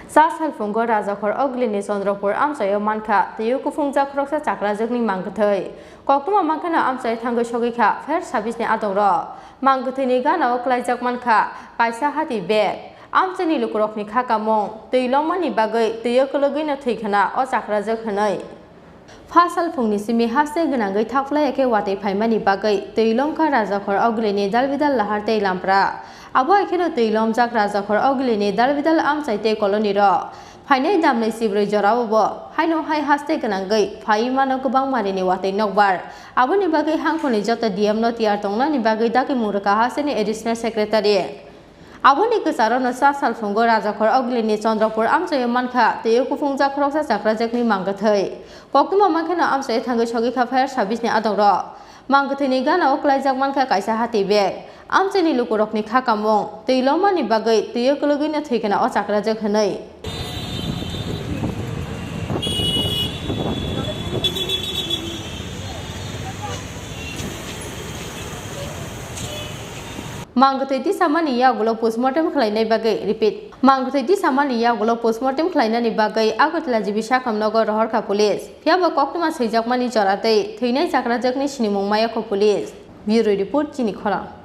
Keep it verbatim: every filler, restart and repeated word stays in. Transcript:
Cha salphungo Rajakhor Ogilini Chandrapur amchaio mankha twiwi kuphungjak khoroksa chakrajwkni mangkwthwi. Koktwma mankheno amchai thangwi sogwikha pher sabis ni adongrok. Mangkwthwini ganao klaijak mankha kaisa hati bag. Amchaini lukurokni kha kamung twi longmani bagwi twiwi kwlwgwino thwikhna o chakrajwk hwnwi. Pha salphungni simi haste gwnangwi thakphlaiya khe watwi phaimani bagwi twi lomkha Rajakhor Ogilini dalbidal lahar tei lampra. Abo hai kheno twi lomjak Rajakhor Ogilini dalbidal amchai tei kolonirok. Phainai damnwi chibrwi jorao bo haino hai haste gwnangwi phaiwi mano kwbangma rini watwi nokbar. Aboni bagwi hangkhorni joto D M no tiyar tongnani bagwi dagimung rwkha hasteni Additional Secretary. Aboni kwcharono cha salphungo Rajakhor Ogilini Chandrapur amchaio mankha twiwi kuphungjak khoroksa chakrajwkni mangkwthwi. Koktwma mankheno amchaio thangwi sogwikha pher sabis ni adongrok. Mangkwthwini ganao klaijak mankha kaisa hati bag. Amchaini lukurokni kha kamung twi lomani bagwi twiwi kwlwgwino thwikhna o chakrajwk hwnwi. Mangkwthwi tisamani yagulo postmortem khlainai bagwi, repeat, mangkwthwi tisamani yagulo postmortem khlainani bagwi Agartala G B Sakham nogo rohorkha police. Phiyaba koktwma swijakmani jora tei thwinai chakrajwkni sinimung mayakho police. Bureau report, Chini Khorang.